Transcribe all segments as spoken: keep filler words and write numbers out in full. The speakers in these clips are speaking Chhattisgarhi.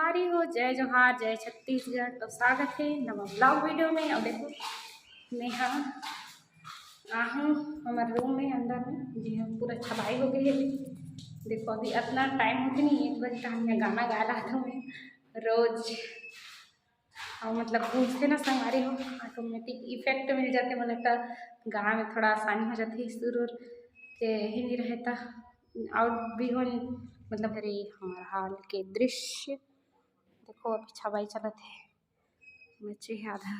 संगवारी हो, जय जोहार, जय छत्तीसगढ़। तो स्वागत है नवा vlog video में। और देखो, मैं हाँ आहूँ हमर room में, अंदर में, जी हाँ, पूरा छबाई हो गई है। देखो, अभी इतना time होते नहीं, एक बजे तक हम यहाँ गाना गा रहा था मैं रोज। और मतलब गूंजते ना संगवारी हो, automatic effect मिल जाते, मतलब तो गाना में थोड़ा आसानी हो जाती है, सुर उर के ही नहीं रहता। और भी हो, मतलब, अरे, हमारा हाल के दृश्य देखो, अभी छबाई चलत है, मचे है आधा।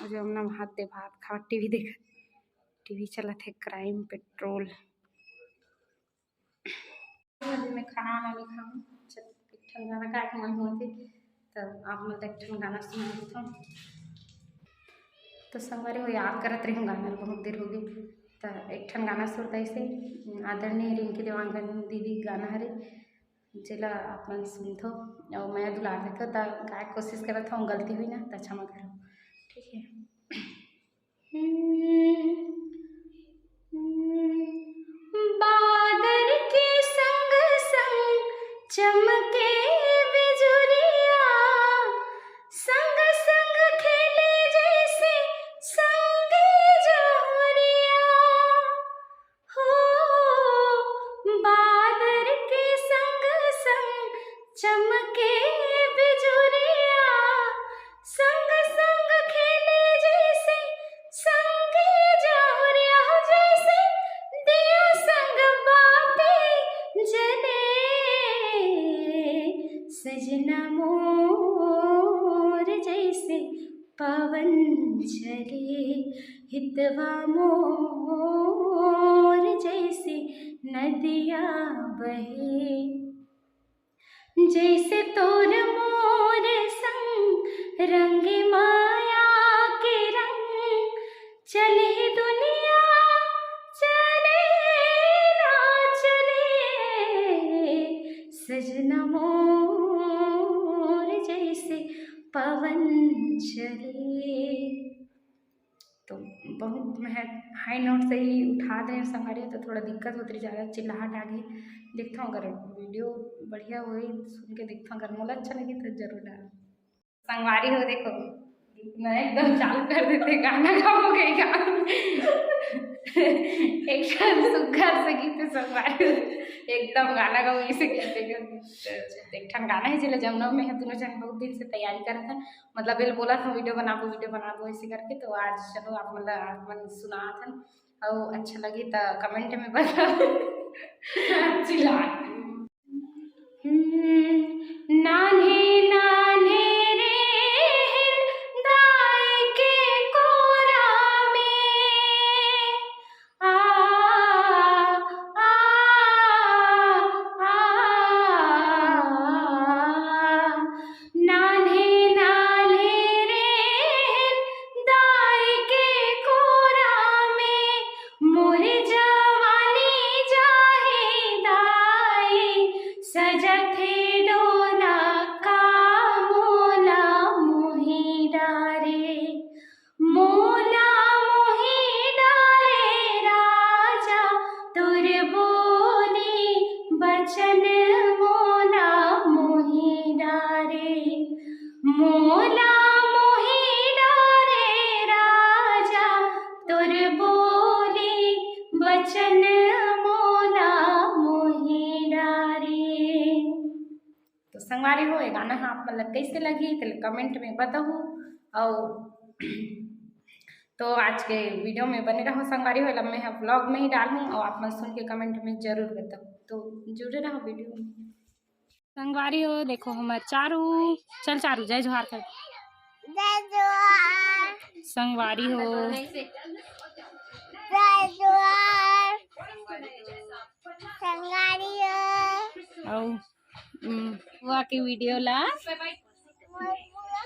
और जो हमना हाथ दे भात खा, टीवी देख, टीवी चलत है, Crime Patrol। अभी मैं खाना वाना नहीं खाऊँ, चल, एक ठन गाना का मन होते, तब आप मन एक ठन गाना सुना देता हूँ। तो संगवारी हो, याद करत रही हूँ गाना ल, बहुत देर हो गई। तो एक ठन गाना सुरता इसे, आदरणीय रिंकी देवांगन दीदी गाना हरे, जेला आप मन सुनथो। और मैं दुलार देथो, त गाय कोशिश करत हूँ, गलती हुई ना तो क्षमा करो, ठीक है। बादर के संग संग चमके बिजुरिया, संग संग खेले जैसे संगे जहुरिया। हो, बादर के संग संग चमके बिजुरिया, संग संग खेले जैसे संगे जहुरिया, जैसे दिया संग बाती जले। सजना मोर जैसे पवन चले, हितवा मोर जैसे नदिया बहे। जैसे तोर मोर संग रंग माया के रंग, चले दुनिया चले ना चले, सजना मोर जैसे पवन चले। तो बहुत मैं high note से ही उठा दे संगवारी, तो थोड़ा दिक्कत होत रही, ज़्यादा चिल्लाहट आ गई। देखता हूँ अगर video बढ़िया होई, सुन के देखता हूँ, अगर मोला अच्छा लगी तो जरूर डाल। संगवारी हो, देखो, मैं एकदम चालू कर देते गाना, गाओ गई गाना। एक सुग्घर से गीत संगवारी हो, एकदम गाना गाओ, इसे कहते हैं। एक ठन गाना है, जेला जमुना में है, दोनों जन बहुत दिन से तैयारी करत हैं, मतलब, एल बोला था video बनाबो, video बनाबो, ऐसे करके। तो आज चलो, आप मतलब, आप मन सुनात हन, और अच्छा लगी तो comment में बताओ। चिल्ला। हम्म, नान्हे नान्हे रेहेन दाई के कोरा में, आ, आ, आ, नान्हे नान्हे रेहेन दाई के कोरा में, मोर जवानी जाहे दाई, सजथे डोला का मोला मोही डारे। मोला मोही डारे राजा तोर बोली बचन, मोला मोही डारे। मोला मोही डारे राजा तोर बोली बचन, मोला मोही डारे। तो संगवारी हो, ये गाना ह आप मन ला कैसे लगी, तो comment में बताहू। और तो आज के video में बने रहो संगवारी हो, एला मैं ह vlog में ही डालहूँ और आप मन सुन के comment में जरूर बताहू। तो जुड़े रहो video में। संगवारी हो, देखो हमर चारू, चल चारू, जय जोहार कर। जय जोहार। संगवारी हो। जय जोहार। संगवारी हो। और, उम, बुआ के video ला मोर बुआ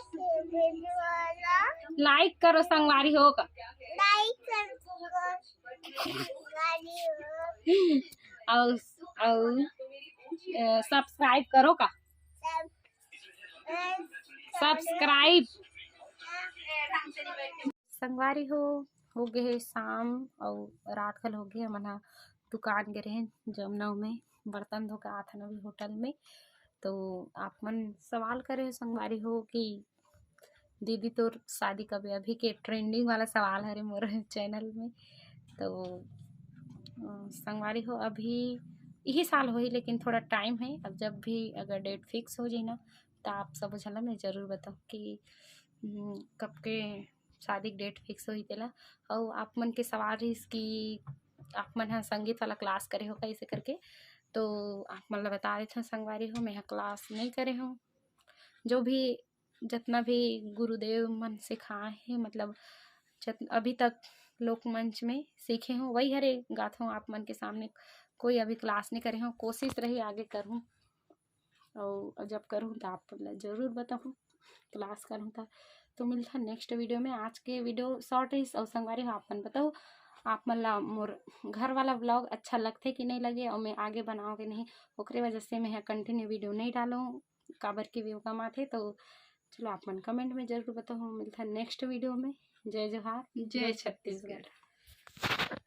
के video ला like करो संगवारी हो का। Like करो संगवारी हो। और, और, अ, subscribe करो का। Sub-, subscribe। संगवारी हो, हो गए हे शाम और रात कल हो गए। हमन ह दुकान गे रहे जमुना में, बर्तन धो के आथन अभी होटल में। तो आप मन सवाल करे हो संगवारी हो कि दीदी तोर शादी कब हे, अभी के ट्रेंडिंग वाला सवाल हरे मोर चैनल में। तो अ, संगवारी हो, अभी यही साल होही, लेकिन थोड़ा टाइम है। अब जब भी अगर डेट फिक्स हो जाए ना, तो आप सब झन ला मैं जरूर बताऊँ कि हम्म, कब के शादी के डेट फिक्स होही तेला। अउ आप मन के सवाल रहिस कि आप मन ह संगीत वाला क्लास करे हो कैसे करके, तो आप मन ला बता देथन संगवारी हो, मैं ह क्लास नहीं करे हूँ। जो भी, जितना भी गुरुदेव मन सिखाए हैं, मतलब जत अभी तक लोकमंच में सीखे हूँ, वही हरे गाथों आप मन के सामने। कोई अभी क्लास नहीं करे हूँ, कोशिश रही आगे करूँ। और जब करूँ तो आप मन ला जरूर बताऊँ, क्लास करूँ तो। तो मिलता नेक्स्ट वीडियो में। आज के वीडियो शॉर्ट रहिस। और संगवारी हो, आप मन बताओ, आप मन ला मोर घर वाला व्लॉग अच्छा लगथे कि नहीं लगे, और मैं आगे बनाओ कि नहीं, ओकरे वजह से मैं कंटिन्यू वीडियो नहीं डालूँ, काबर के व्यू कम आथे। तो चलो, आप मन कमेंट में जरूर बताओ। मिलता नेक्स्ट वीडियो में। जय जोहार, जय जय छत्तीसगढ़। छत्तीसगढ़।